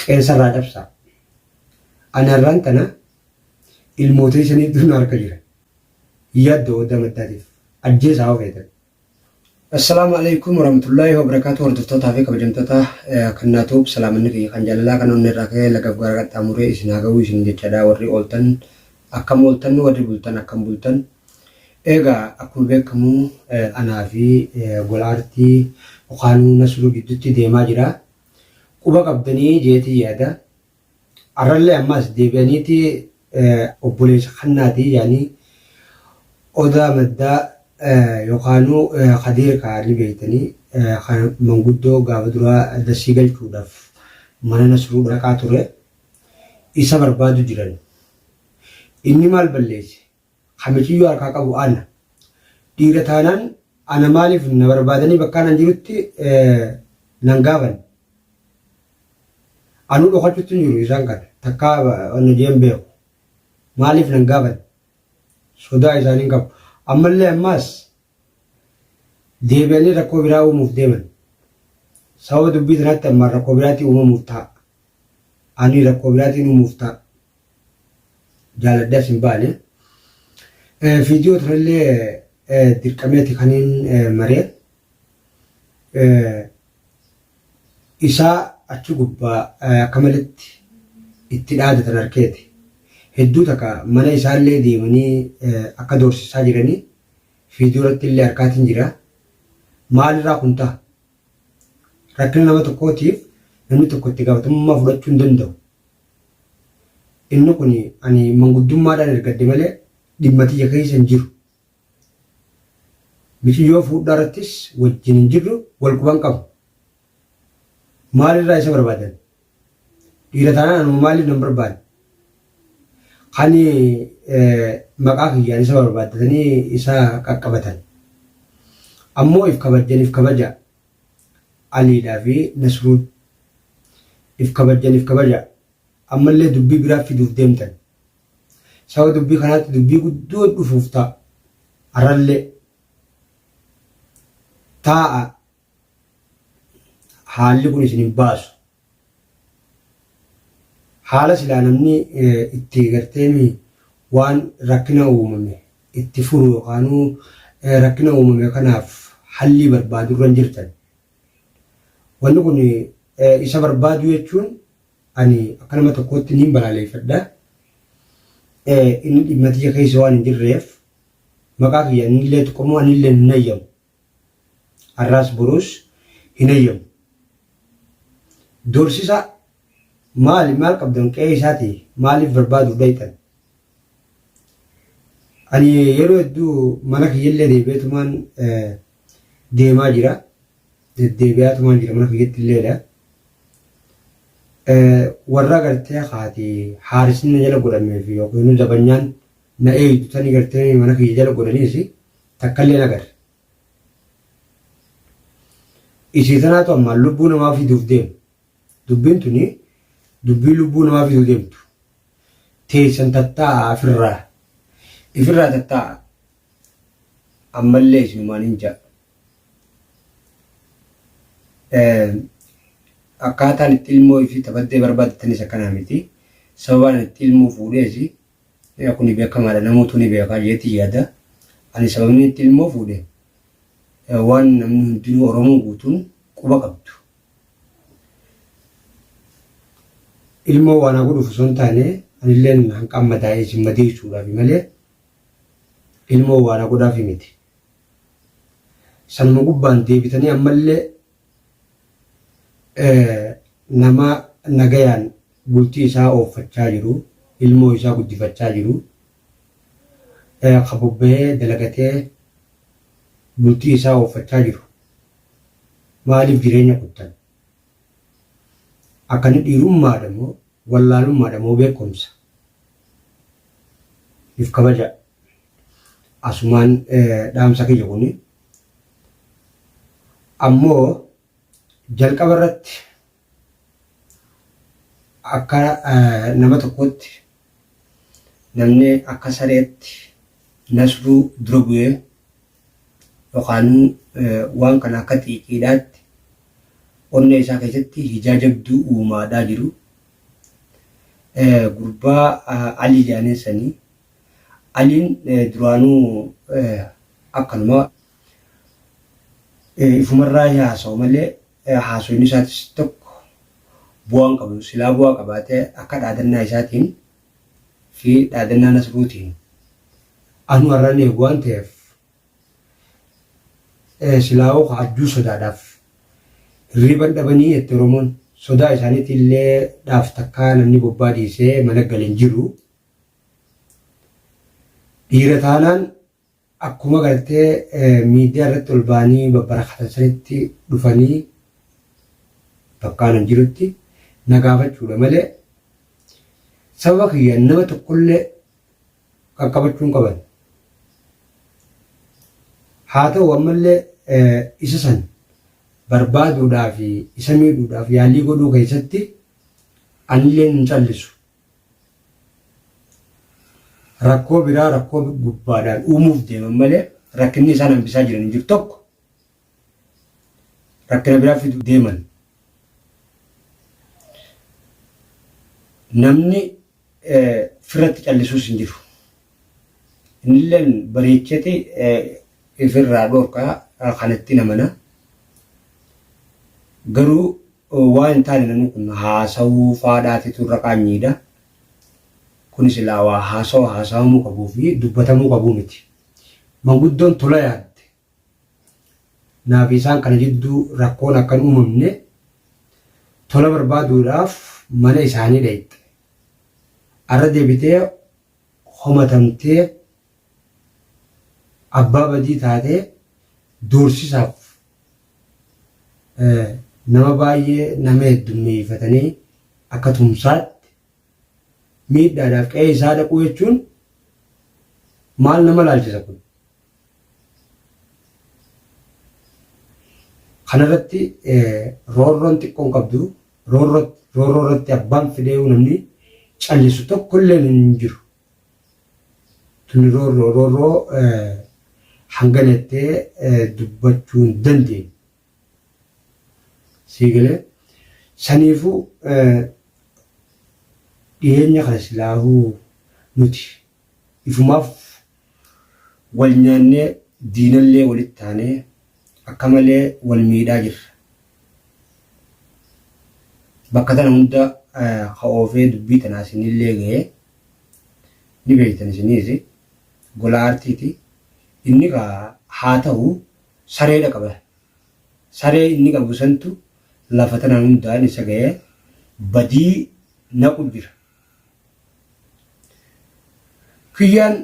Qeensa irraa cabsaa. Ani har'aan tana ilmoo teessaniitu na harka jira. Hin yaadda'u Odaa Maddaatiif. Ajjeesaa hoo feetan. Assalaamu Aleeykum Warahmatullaahi Wabarakaatuh Hordoftootaa fi kabajamtoota Kannaa Tube salaamanni kiyya kan jaalalaa kan onnee irraa ka'ee lagaf gaara qaxxaamuree isin haa ga'uu isin jechaadha warri ooltan akkam ooltan warri bultan akkam bultan eegaa akkuma beekamu anaa fi gola aartii yookaanuu Nasruu gidduutti deemaa jira quba qabdanii jeetii yaada Arrallee ammas deebi'aniiti obboleessa Kannaati yaani Odaa Maddaa yookaanuu Kadiir kaa ni beektanii kan manguddoo gaafa duraa Dassii galchuudhaaf mana Nasruu dhaqaa ture isa barbaadu jiran. Inni maal balleesse? Ka miciyyoo harkaa qabu ana. Dhiira taanaan ana maaliif na barbaadanii bakkaan an jirutti nan gaafanne. Anuu dhokachutti hin jiru isaan kana. Takkaa wanna jeen beeku. Maaliif nan gaafanne? Sodaa isaanii hin qabu. Ammallee ammaas deebi'anii rakkoo biraa uumuuf deeman. Sababa dubbii tanaatti ammaan rakkoo biraatii uumamuuf ta'a. Ani rakkoo biraatiin uumuuf ta'a. Jaaladhee as hin baane. Viidiyoo tanallee dirqameeti kaniin maree. Isaa achi gubbaa akka maletti itti dhaadatan arkeeti. Hedduu takka mana isaallee deemanii akka doorsisaa jiranii viidiyoo irratti illee arkaatiin jira. Maalirraa kun ta'a? Rakkina nama tokkootiif namni tokko itti gaafatamummaa fudhachuu hin danda'u. Inni kun ani manguddummaadhaan ergadhe malee dhimma tiyya keessa hin jiru. Miciyyoo fuudhaa irrattis wajjin hin jirru wal quba hin qabnu. Maalirraa isa barbaadan? Dhiira taanaan anuma maaliif nan barbaanne? Kan maqaa kiyyaan isa barbaaddatanii isa qaqqabatan. Ammoo if kabajjan if kabajaa. Aliidhaa fi Nasruun. If kabajjan if kabajaa. Ammallee dubbii biraa fiduuf deemtan. Sababa dubbii kanaatti dubbii guddoo dhufuuf ta'a. Arrallee. Taa'a. Haalli kun isin hin baasu. Haala silaa namni itti garteemi waan rakkina uumame itti furu yookaanuu rakkina uumame kanaaf hallii barbaadu irra hin jirtan. Wanni kun isa barbaaduu jechuun ani akka nama tokkootti niin balaaleeffadha. Inni dhimma tiyya keessa waan hin jirreef maqaa kiyya innillee tuqamuu anillee hin hayyamu. Har'aas boruus hin hayyamu. Doorsisa maali maal qabdan qe'ee isaati maaliif barbaaduuf dhayxan? Ani yeroo hedduu mana kiyyallee deebi'eetumaan deemaa jira. Deddeebi'aatumaan jira mana kiyyatti illeedha. Warra gartee haati haarisni na jala godhamee fi yookiin zabanyaan na eeydu tani gartee mana kiyya jala godhaniis takkallee hin agarre. Isii tanaatu ammaan lubbuu namaa fiduuf deema. Dubbiin tuni dubbii lubbuu namaa fiduu deemtu. Teessan tattaa'a ifirraa. Ifirraa tattaa'a. Ammallee isinumaan hin ja'a. Akkaataan itti ilmoo ifii tabaddee barbaadattanis akkanaa miti. Sababaan itti ilmoo fuudhees kuni beekamaadha namoota ni beekaa jeetii yaada. Ani sababni itti ilmoo fuudhe waan namni hundinuu Oromoo guutuun quba qabdu. Ilmoo waan haa godhuuf osoo hin taane anilleen hanqaan madaa'ee isin madeessuudhaafi malee ilmoo waan haa godhaafi miti. Sanuma gubbaan deebitanii ammallee nama nagayaan bultii isaa ooffachaa jiru, ilmoo isaa guddifachaa jiru, ka bobba'ee dalagatee bultii isaa ooffachaa jiru maaliif jireenya kuttan? Akkani dhiirummaadha moo wallaalummaadha moo beekumsa? If kabajaa. Asumaan dhaamsa kiyya kuni. Ammoo jalqaba irratti akka nama tokkootti namni akka sareetti Nasruu dura bu'ee yookaan waan kana akka xiiqiidhaatti onnee isaa keessatti hijaa jabduu uumaadhaa jiru. Gurbaa Alii jedhaniin sanii. Aliin duraanuu akkanuma ifumarraa haasa'u malee haasoyni isaatis tokko bu'aa hin qabu. Silaa bu'aa qabaatee akka dhaadannaa isaatiin fi dhaadannaa Nasruutiin anuu har'an eegu waan ta'eef Silaahuu ka ajjuu sodaadhaaf hirriiban dhabanii jette Oromoon. Sodaa isaaniitiillee dhaaf takkaa namni bobbaa dhiisee mana gale hin jiru. Dhiira taanaan akkuma gartee miidiyaa irratti ol ba'anii babbarakatan sanitti dhufanii bakka anan jirutti na gaafachuudha malee sababa kiyyaan nama tokkollee qaqqabachuu hin qaban. Haa ta'u ammallee isa san barbaaduudhaa fi isa miidhuudhaaf yaalii godhuu keessatti anilleen hin callisu. Rakkoo biraa rakkoo gubbaadhaan uumuuf deeman malee rakkinni isaan hambisaa jiran hin jiru tokko. Rakkina biraa fiduu deeman. Namni firratti callisuus hin jiru. Innilleen bareecheti ifirraa dhorka kanatti namana. Garuu waan hin taane namni kun haasawuu faadhaatitu irra qaanyiidha. Kun silaa waa haasawa haasawamuu qabuu fi dubbatamuu qabuu miti. Manguddoon tola yaadde Naa fi isaan kana jidduu rakkoon akka hin uumamne tola barbaaduudhaaf mana isaanii dhayxe. Arra deebitee komatamtee abbaa badii taatee doorsisaaf nama baay'ee nama heddummeeyfatanii akka tumsaatti miidhaadhaaf qe'ee isaa dhaquu jechuun maal nama laalchisa kun? Kanarratti roorroon xiqqoon qabdu roorroo irratti abbaan fedhee namni callisu tokkolleen hin jiru. Tuni roorroo roorroo hangana jettee dubbachuu hin dandeenye. Sii galee saniifuu dhiyeenya kana silaahuu nuti ifumaaf wal nyaannee diinallee walitti taanee akka malee wal miidhaa jirra. Bakka tana hunda ka oofee dubbii tanaa isinillee ga'ee ni beektan isiniis gola aartiiti. Inni ka haa ta'u sareedha qaba. Saree inni qabu santu lafa tanaan hundaan isa ga'ee badii naqu jira. Kiyyaan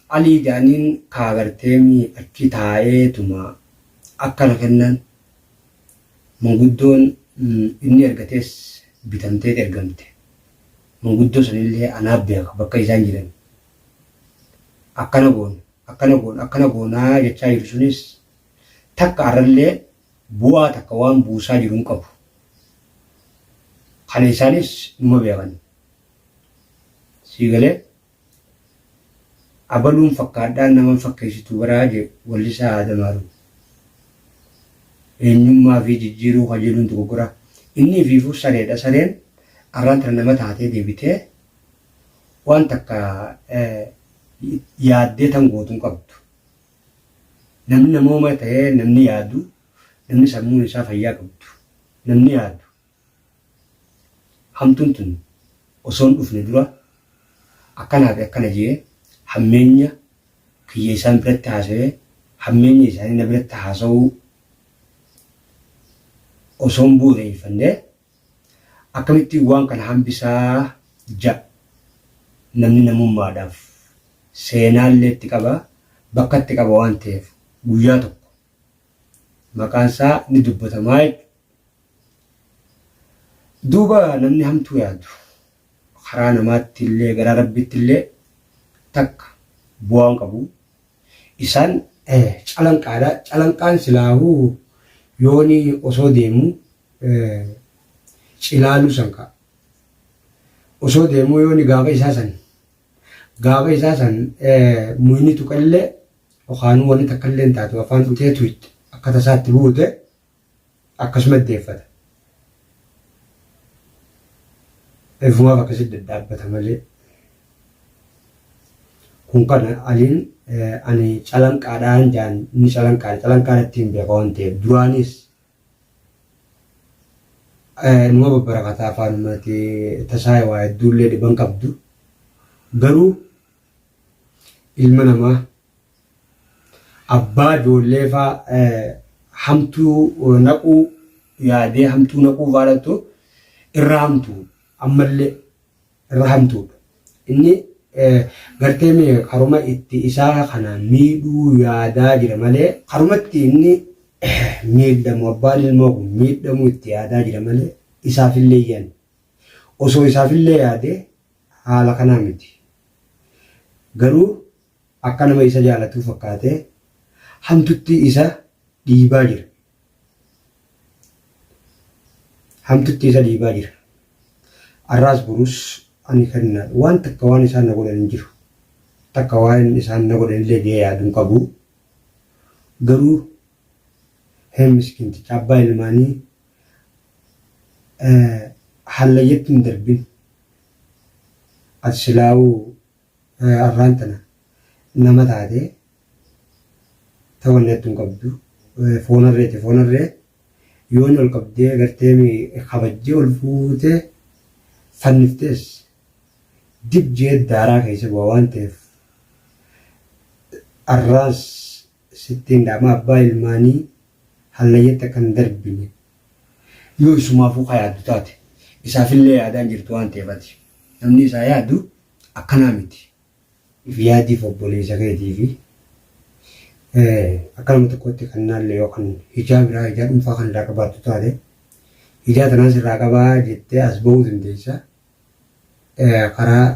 Alii jedhaniin kaa garteemi achi taa'eetuma akkana kennan manguddoon inni ergatees bitamteet ergamte. Manguddoo sanillee anaa beeka bakka isaan jiran. Akkana goona, akkana goona, akkana goonaa jechaa jiru sunis takka arrallee bu'aa takka waan buusaa jiru hin qabu. Kana isaanis numa beekan. Sii galee? Abaluun fakkaadhaan naman fakkeessitu baraa jee wallisaa Aadam Haaruun. Eenyummaa fi jijjiiruu kajeeluun dogoggora. Inni ifiifuu sareedha. Sareen arraan tana nama taatee deebitee waan takka yaaddee tan gootu hin qabdu. Namni namooma ta'ee namni yaadu, namni sammuun isaa fayyaa qabdu, namni yaadu Hamtuun tun osoo hin dhufne dura akkanaa fi akkana je'ee hammeenya kiyya isaan biratti haasawee hammeenya isaanii na biratti haasawuu osoo hin bu'uureeyfanne akkamittiin waan kana hambisaa ja'a namni namummaadhaaf seenaallee itti qaba bakka itti qaba waan ta'eef guyyaa tokko maqaan isaa ni dubbatamaa jechuudha. Duuba namni hamtuu yaadu karaa namaatti illee garaa rabbitti illee takka bu'aan qabu. Isaan calanqaadha. Calanqaan silaahuu yooni osoo deemu cilaaluu san ka'a. Osoo deemuu yooni gaafa isaa san gaafa isaa san muyni tuqellee yookaanuu wanni takka illee hin taatu afaan dhutee tuyxe akka tasaatti buute akkasuma deeffata. Ifumaaf akkasitti dadhaabbata malee. Kun kana Aliin ani calanqaadhaan jaan inni calanqaadha calanqaan ittiin beeka waan ta'eef duraanis numa babbarakataa afaanumatti tasaa waa hedduullee dhiban qabdu garuu ilma namaa abbaa ijoollee faa hamtuu naquu yaadee hamtuu naquu faadhattu irra hamtuu ammallee irra hamtuudha. Inni gartee mee karuma itti isaa kana miidhuu yaadaa jira malee karumatti inni miidhamu abbaan ilmoo kun miidhamuu itti yaadaa jira malee isaafillee yaadne. Osoo isaafillee yaadee haala kanaa miti. Garuu akka nama isa jaalatuu fakkaatee hamtutti isa dhiibaa jira. Hamtutti isa dhiibaa jira. Arraas borus ani kan waan takka waan isaan na godhan hin jiru. Takka waan isaan na godhan illee jee yaadu hin qabu. Garuu hee miskinticha abbaa ilmaanii hallayyatti hin darbin. Ati silaa'uu Arraan tana nama taate ta wanni hattu hin qabdu foon harreeti foon harree yoon ol qabdee gartee kabajjee ol fuutee fanniftees dib jee daaraa keessa bu'a waan ta'eef arraas sittiin dhaama abbaa ilmaanii hallayyatti akka hin darbine yoo isumaafuu ka yaaddu taate isaafillee yaadaan jirtu waan ta'eef ati namni isaa yaadu akkanaa miti. If yaadiif obboleessa keetiifi akka nama tokkootti kan naalle yoo kan hijaa biraa hijaa dhuunfaa kan irraa qabaattu taate hijaa tanaan sirraa qabaa jettee as ba'uu dandeessa karaa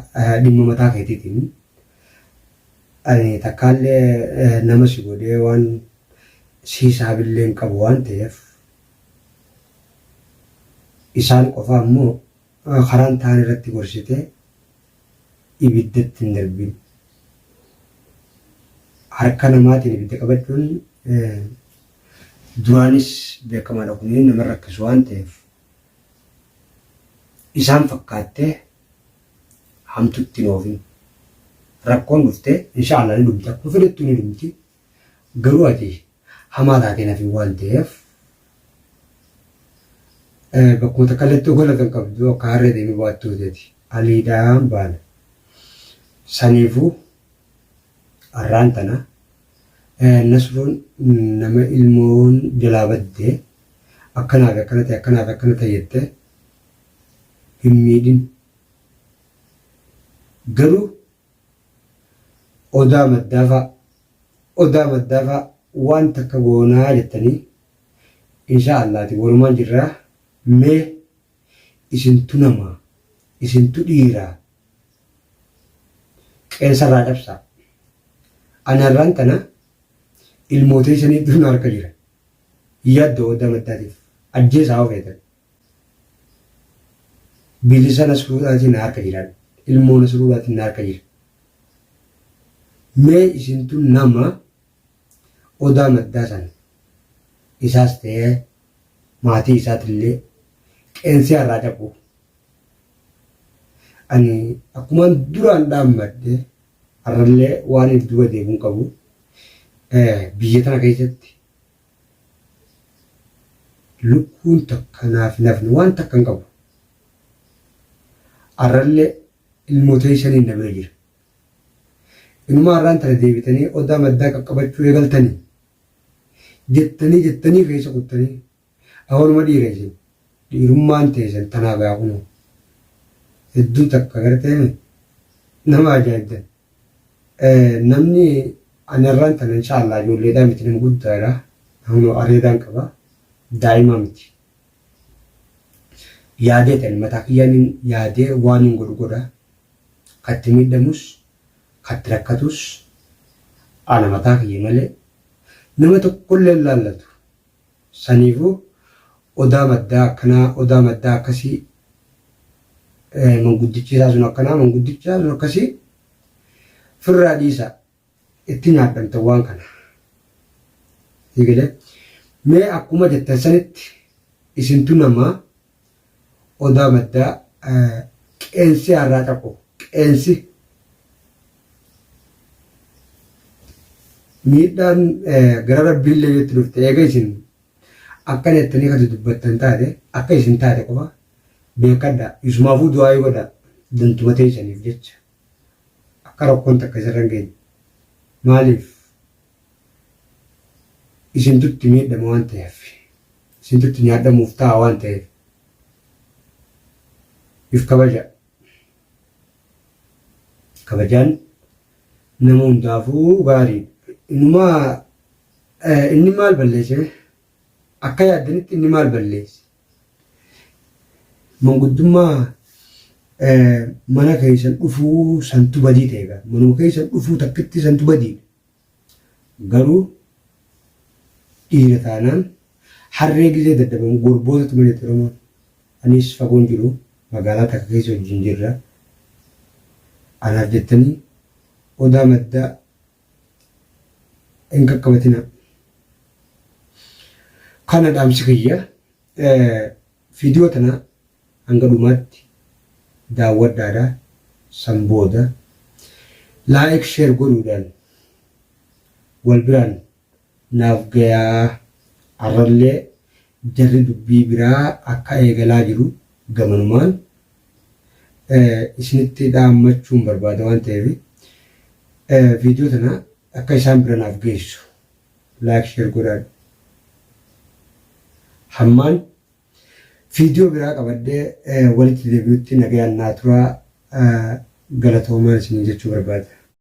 dhimma mataa keetiitiin ani takkaallee nama si godhee waan si hisaabillee hin qabu waan ta'eef isaan qofa ammoo Karaan taan irratti gorsite ibiddatti hin darbin. Harka namaatiin ibidda qabachuun duraanis beekamaadha kun nama rakkisu waan ta'eef isaan fakkaattee hamtutti hin oofin. Rakkoon dhufte inshaallah ni dhumti akkuma fedhettu ni dhumti. Garuu ati hamaa taatee nafi waan ta'eef bakkuma takka illee galata hin qabdu akka harree deemee baattuu teeti. Aliidhaan baana. Saniifuu arraan tana Nasruun nama ilmoon jalaa badde akkanaa fi akkana ta'e akkanaa fi akkana ta'e jettee hin miidhin. Garuu Odaa maddaa faa Odaa maddaa faa waan takka goonaa jettanii inshaa Allaati walumaan jirraa mee isintu namaa isintu dhiiraa qeensa irraa cabsaa ani har'aan tana ilmoo teessaniitu na harka jira yaaddoo odaa maddaatiif ajjeesaa yoo feetan. Bilisa Nasruudhaatiin na harka jiraan. Ilmoo Nasruudhaatiin na harka jira. Mee isintu nama odaa maddaa san isaas ta'ee maatii isaatillee qeensee har'aa cabuu. Ani akkumaan duraan dhaammadhe har'allee waan if duuba deebi'uun qabu biyya tana keessatti Lukkuun takka naaf hin hafne waan takka hin qabu. Arrallee ilmoo teessaniin na bira jira. Inumaa arraan tana deebitanii odaa maddaa qaqqabachuu eegaltanii jettanii jettanii keessa kuttanii awanuma dhiira isin dhiirummaan teessan tanaa gaa kunoo hedduu takka gartee nama ajaa'ibdan. Namni ani arraan tana insha Allah ijoolleedhaa miti nama guddaadha. Nama areedaan qaba. Daa'ima miti. Yaadee ta'e mataa kiyyaan yaadee waan hin godhu godha. Katti miidhamus katti rakkatus ana mataa kiyya malee nama tokkollee hin laallatu. Saniifuu odaa maddaa akkanaa odaa maddaa akkasii manguddichi isaa sun akkanaa manguddichi isaa sun akkasii firraa dhiisaa itti nyaadhamtan waan kana. Eegalee mee akkuma jettan sanitti isintu namaa odaa maddaa Qeensi har'aa caqu. Qeensi. Miidhaan gara rabbiillee yoo itti dhufte eega isin akkana jettanii kan dubbattan taate akka isin taate qofa beekadhaa. Isumaafuu du'aayii godhaa dantuma teessaniif jecha. Akka rakkoon takka isirra hin geenye. Maaliif? Isintu itti miidhama waan ta'eef. Isintu itti nyaadhamuuf ta'a waan ta'eef. If kabaja. Kabajaan nama hundaafuu gaariidha. Inumaa inni maal balleesse? Akka yaaddanitti inni maal balleesse? Manguddummaa mana keessan dhufuu santu badii ta'e egaa. Manuma keessan dhufuu takkitti santu badiidha. Garuu dhiira taanaan harree gizee dadhabamu gorboota tuma jette Oromoon. Anis fagoon jiru magaalaa takka keessa wajjin jirra. Anaaf jettanii odaa maddaa hin qaqqabatinaa. Kana dhaamsi kiyya viidiyoo tana hanga dhumaatti daawwadhaadha san booda like share godhuudhaan wal biraan naaf gayaa arrallee jarri dubbii biraa akka eegalaa jiru gamanumaan isinitti dhaammachuun barbaada waan ta'eef viidiyoo tana akka isaan bira naaf geessu like share godhaadha. Hammaan Viidiyoo biraa qabadhee walitti deebi'utti nagayaan naa turaa galatoomaan isiniin jechuu barbaada.